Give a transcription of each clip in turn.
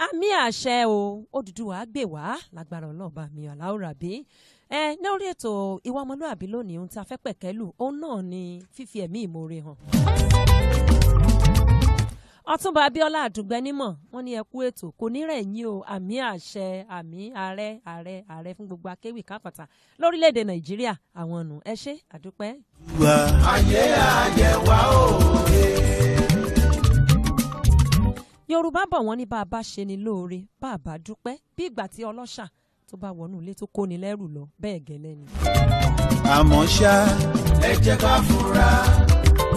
Àmì àṣẹ o, Odùduwà gbè wá lágbára ọlọ́ọ̀bá mi Aláwùrábí. Ẹ lórí ètò ìwà ọmọlúàbí lónìí, ohun tí a fẹ́ pẹ̀kẹ́lù òun náà ni fífi ẹ̀mí ìmoore hàn. Ọ̀túnba Abíọ́lá Àdùngbẹ́nímọ̀ wọ́n ní ẹ kú ètò, kò ní rẹ̀ yín o. Àmì àṣẹ, àmì ààrẹ ààrẹ ààrẹ fún gbogbo akéwì káfàtà lórílẹ̀‐èdè Nàìjíríà àwọn nù. Ẹ ṣé àdúpẹ́. Ayé ayé wa òye. Yorùbá bọ̀ wọ́n ní bá a bá ṣe ni lóore, bá a bá dúpẹ́, bí ìgbà tí ọlọ́ṣà tó bá wọnú ilé tó kóni lẹ́rù lọ, bẹ́ẹ̀ gẹ́lẹ́ ni. Àmọ́ ṣá, ẹ jẹ́ ká fura,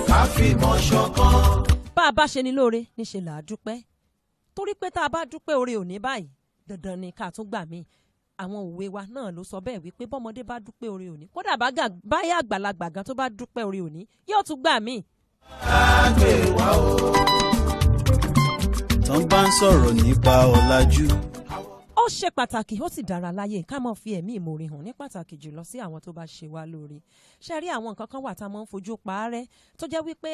ká fìmọ̀ ṣọ̀kan. Bá a bá ṣe ni lóore níṣe là á dúpẹ́, torí pé tá a bá dúpẹ́ oore òní báyìí, dandan ni ká tún gbà míì. Àwọn òwe wa náà ló sọ bẹ́ẹ̀ wípé bọ́mọdé bá dúpẹ́ oore òní, kódà báyà àgbàlagbà gan tó bá dúpẹ́ oore òní yóò tún gbà míì. Àgbè wa o. Tán bá ń sọ̀rọ̀ nípa ọ̀làjú. Ó ṣe pàtàkì, ó sì dára láyé ká máa fi ẹ̀mí ìmoore hàn, ní pàtàkì jùlọ sí àwọn tó bá ṣe wá lóore. Ṣe rí àwọn nǹkan kan wà tá a máa ń fojú pa á rẹ́, tó jẹ́ wípé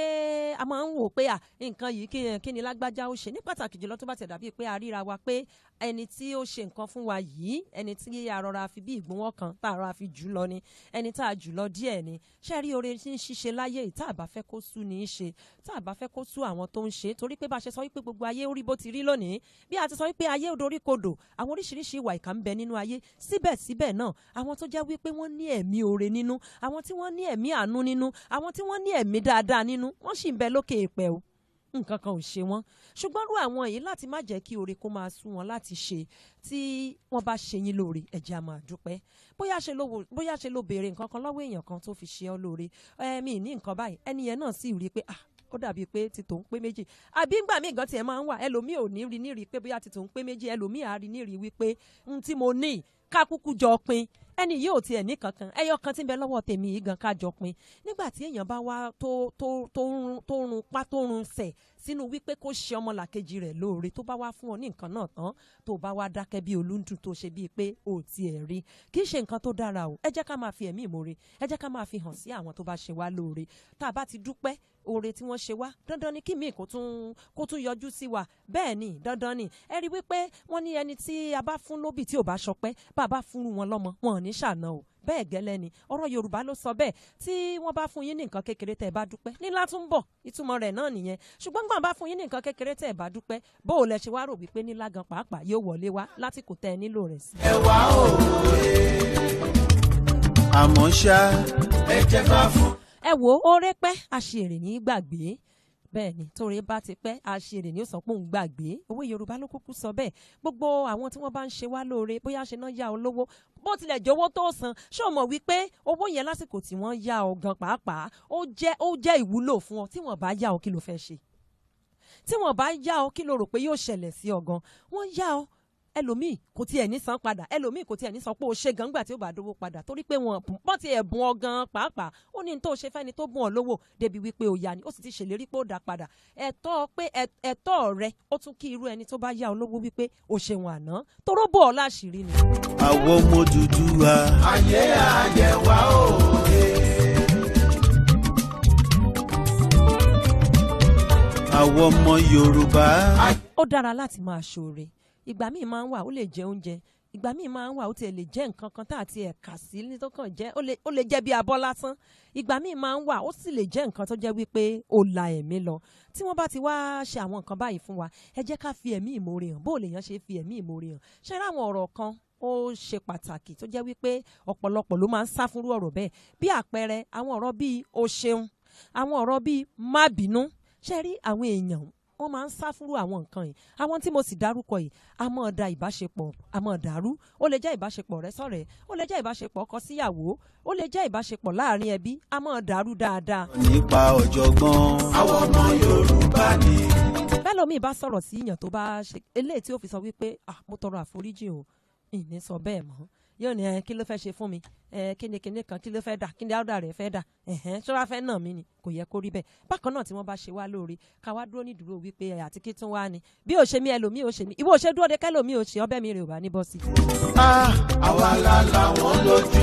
a máa ń wò pé à nǹkan yìí kí ni lágbájá ó ṣe, ní pàtàkì jùlọ tó bá ti dàbí pé a ríra wa pé ẹni tí ó ṣe nǹkan fún wa yìí, ẹni tí a rọra fi bí ìgbúnwọ́ kan tá a rọra fi jù lọ ni, ẹni tá a jù lọ díẹ̀ ni. Ṣe rí oore tí ń ṣiṣẹ́ láyé yìí, tá a bá fẹ́ kó sú ní í ṣe, tá a bá fẹ́ kó sú àwọn tó ń ṣe, torí pé bá a ṣe sọ wípé gbogbo ayé ó rí bó ti rí lónìí, bí a ti sọ wípé ayé ò dorí kodò, àwọn oríṣiríṣi ìwà ìkà ń bẹ nínú ayé, síbẹ̀síbẹ̀ náà àwọn tó jẹ́ wípé wọ́n ní ẹ̀mí oore nínú, àwọn tí wọ́n ní ẹ̀mí àánú nínú, àwọn tí wọ́n ní ẹ̀mí dáadáa nínú, wọ́n sì ń bẹ lókè èèpẹ̀ o, nǹkan kan ò ṣe wọ́n. Ṣùgbọ́n rú àwọn yìí, láti má jẹ́ kí oore kó máa sú wọn láti ṣe, tí wọ́n bá ṣe yín lóore, ẹ jẹ́ á máa dúpẹ́. Bóyá ṣe ló béèrè nǹkan kan lọ́wọ́ èèyàn kan tó fi ṣe ọ́ lóore, ẹ̀mí ní nǹkan báyìí, ẹni yẹn náà sì rí i pé ah, ó dàbí pé ti tòun pé méjì. Àbí ńgbà míì gan tiẹ̀ máa ń wà, ẹlòmíì ò ní rí ní rí pé bóyá ti tòun pé méjì, ẹlòmíì á rí ní rí wípé n tí mo ní ká kúkú jọ pín, ẹni yìí ò tiẹ̀ ní kankan, ẹyọ kan tí ń bẹ lọ́wọ́ tèmi yìí gan ká jọ pín. Nígbà tí èèyàn bá wá tó tó tó ń tó ń run pa tó ń run sẹ̀ sínú wípé kó ṣe ọmọlàkejì rẹ̀ lóore, tó bá wá fún ọ ní nǹkan náà tán, tó bá wá dákẹ́ bí olúndùn, tó ṣe bíi pé ò tiẹ̀ rí, kì í ṣe nǹkan tó dára o. Ẹ jẹ́ ká máa fi ẹ̀mí ìmoore, ẹ jẹ́ ká máa fi hàn sí àwọn tó bá ṣe wá lóore. Tá a bá ti dúpẹ́ oore tí wọ́n ṣe wá, dandan ni kí míì kó tún yọjú sí wa. Bẹ́ẹ̀ ni, dandan ni. Ẹ rí wípé wọ́n ní ẹni tí a bá fún lóbì tí ò bá ṣọpẹ́, bá a bá fún wọn lọ́mọ, wọn ò ní ṣàna o. Bẹ́ẹ̀ gẹ́lẹ́ ni ọ̀rọ̀ Yorùbá ló sọ bẹ́ẹ̀. Tí wọ́n bá fún yín ní nǹkan kékeré, tẹ́ ẹ bá dúpẹ́, nílá tún bọ̀, ìtumọ̀ rẹ̀ náà nìyẹn. Ṣùgbọ́n gbọ́n bá fún yín ní nǹkan kékeré, tẹ́ ẹ bá dúpẹ́, bó o lẹ ṣe wá rò wípé nílá gan pàápàá yóò wọlé wá lásìkò tẹ́ ẹ nílò rẹ̀ sí? Ẹ wá òye. Àmọ́ ṣá, ẹ jẹ́ ká fún. Ẹ wo, oore pẹ́, àṣèrè ní gbàgbé. Bẹ́ẹ̀ ni, tóore bá ti pẹ́, àṣèrè ní ó sọ pé òun gbàgbé. Òwe Yorùbá ló kúkú sọ bẹ́ẹ̀. Gbogbo àwọn tí wọ́n bá ń ṣe wá lóore, bóyá ṣe náà yá ọ lówó, bó tilẹ̀ jẹ́ owó tó san, ṣé o mọ̀ wípé owó yẹn lásìkò tí wọ́n yá ọ gan pàápàá, ó jẹ́ ìwúlò fún ọ? Tí wọ́n bá yá ọ, kí ló fẹ́ ṣe? Tí wọ́n bá yá ọ, kí ló rò pé yóò ṣẹlẹ̀ sí ọ gan? Wọ́n yá ọ, ẹlòmíì kò tiẹ̀ ní san padà, ẹlòmíì kò tiẹ̀ ní san pé o ṣe gan gbà tí ó bá dówó padà, torí pé wọn bọ́n ti ẹ̀bùn ọ gan pàápàá, ó ní tó ṣe fẹ́ni tó bùn ọ lówó débi wípé o yá ni, ó sì ti ṣèlérí pé ó dá padà. Ẹ̀tọ́ pé ẹ̀tọ́ rẹ ó tún kí irú ẹni tó bá yá ọ lówó wípé o ṣeun àná, toró bò ọ láṣìírí ni. Àwọn ọmọ Odùduwà. Ayé ayé wa òye. Àwọn ọmọ Yorùbá. Ó dára láti máa ṣoore. Ìgbà míì máa ń wà, ó lè jẹ oúnjẹ. Ìgbà míì máa ń wà, ó tiẹ̀ lè jẹ́ nǹkan kan tá àti ẹ̀ka sí ní tó kàn jẹ́, ó lè jẹ́ bí abọ́ lásán. Ìgbà míì máa ń wà, ó sì lè jẹ́ nǹkan tó jẹ́ wípé ó la ẹ̀mí lọ. Tí wọ́n bá ti wá ṣe àwọn nǹkan báyìí fún wa, ẹ jẹ́ ká fi ẹ̀mí ìmoore hàn. Bó o lè yàn ṣe fi ẹ̀mí ìmoore hàn? Ṣe ráwọn ọ̀rọ̀ kan ó ṣe pàtàkì tó jẹ́ wípé ọ̀pọ̀lọpọ̀ ló máa ń sá fúnrú ọ̀rọ̀ bẹ́ẹ̀? Bí àpẹẹrẹ, àwọn ọ̀rọ̀ bíi "o ṣeun", àwọn ọ̀rọ̀ bíi "má bínú". Ṣe rí àwọn èèyàn, wọ́n máa ń sá fúnrú àwọn nǹkan yìí. Àwọn tí mo sì dárúkọ yìí, a máa da ìbáṣepọ̀, a máa dàrú. Ó lè jẹ́ ìbáṣepọ̀ rẹ sọ̀rẹ́, ó lè jẹ́ ìbáṣepọ̀ ọkọ síyàwó, ó lè jẹ́ ìbáṣepọ̀ láàrin ẹbí, a máa dàrú dáadáa. Nípa ọ̀jọ̀gbọ́n. Àwọn ọmọ Yorùbá ni. Bẹ́ẹ̀ lómi bá sọ̀rọ̀ sí ìyàn tó bá ṣe eléyìí tí ó fi sọ wípé, "Ah, mo tọrọ àforíjì o, ìní sọ bẹ́ẹ̀ mọ́," yóò ní, "Ẹ kí ló fẹ́ ṣe fún mi? Ẹ kí ni kíní kan? Kí ló fẹ́ dà? Kí ni áwùdà rẹ̀ fẹ́ dà? Ẹ̀hẹ́n, ṣé wàá fẹ́ nà mí ni?" Kò yẹ kó rí bẹ́ẹ̀. Bákan náà, tí wọ́n bá ṣe wá lóore, ká wá dúró nídúró wípé ẹ àti kí tún wá ni bí ò ṣe mí, ẹlòmíì ò ṣe mí, ìwọ ò ṣe dúró de kẹlòmíì ò ṣe ọbẹ̀ mi rè ò bá ní bọ́ sí. Àwa la làwọn lójú,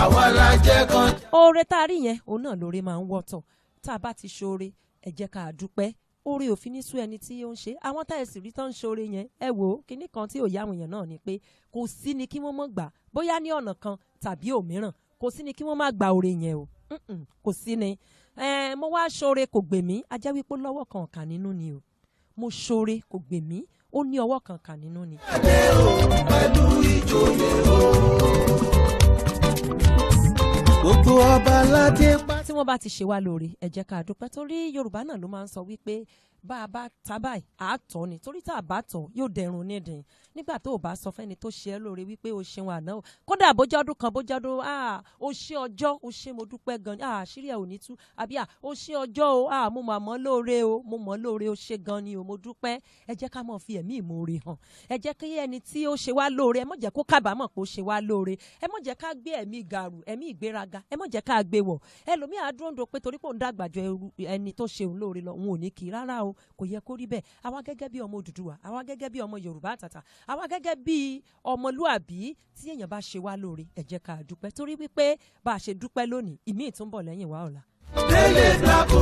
àwa la jẹ́ kan. Oore tá a rí yẹn, òun náà lóore máa ń wọ́tọ̀. Tá a bá ti ṣoore, ẹ jẹ́ ká dúpẹ́. Oore ò fi ní sú ẹni tí ó ń ṣe. Àwọn tá ẹ sì rí tán ń ṣoore yẹn, ẹ wò ó, kinní kan tí ò yá àwọn èèyàn náà ni pé kò sí ni kí wọ́n mọ̀ gbà, bóyá ní ọ̀nà kan tàbí òmíràn, kò sí ni kí wọ́n má gba oore yẹn o. Kò sí ni. Mo wá ṣoore kò gbè mí, a jẹ́ wípé lọ́wọ́ kan kà nínú ni o. Mo ṣoore kò gbè mí, ó ní ọwọ́ kan kà nínú ni. Pẹ̀lú ìjòyè o. Gbogbo ọba aládé pa. Tí wọ́n bá ti ṣe wá lóore, ẹ jẹ́ ká dúpẹ́, torí Yorùbá náà ló máa ń sọ wípé bá a bá ta báyìí, à á tọ́ ni, torí tá a bá tọ̀ yóò dẹrùn nídìí. Nígbà tó o bá sọ fẹ́ni tó ṣe ẹ́ lóore wípé o ṣeun àná o, kódà bójá ọdún kan, bójá ọdún, o ṣe ọjọ́, o ṣe, mo dúpẹ́ gan ni, àṣírí ẹ̀ ò ní tú, àbí o ṣe ọjọ́ o, mo mà mọ́ lóore o, mo mọ́ lóore, o ṣe gan ni o, mo dúpẹ́. Ẹ jẹ́ ká máa fi ẹ̀mí ìmoore hàn. Ẹ jẹ́ kí ẹni tí ó ṣe wá lóore, ẹ má jẹ́ kó kábàámọ̀ pé ó ṣe wá lóore. Ẹ má jẹ́ ká gbé ẹ̀mí gàrú, ẹ̀mí ìgbéraga, ẹ má jẹ́ ká gbé wọ̀. Ẹlòmíì á dúró ń do pé torí pé òun dàgbà ju ẹni tó ṣe òun lóore lọ, òun ò ní kí rárá o, kò yẹ kó rí bẹ́ẹ̀. Àwa gẹ́gẹ́ bí ọmọ Odùduwà, àwa gẹ́gẹ́ bí ọmọ Yorùbá àtàtà, àwa gẹ́gẹ́ bí ọmọlúàbí, tí èèyàn bá ṣe wá lóore, ẹ jẹ́ ká dúpẹ́, torí wípé bá a ṣe dúpẹ́ lónìí, ìmíì tún bọ̀ lẹ́yìn wá ọ̀la. Délé Blako.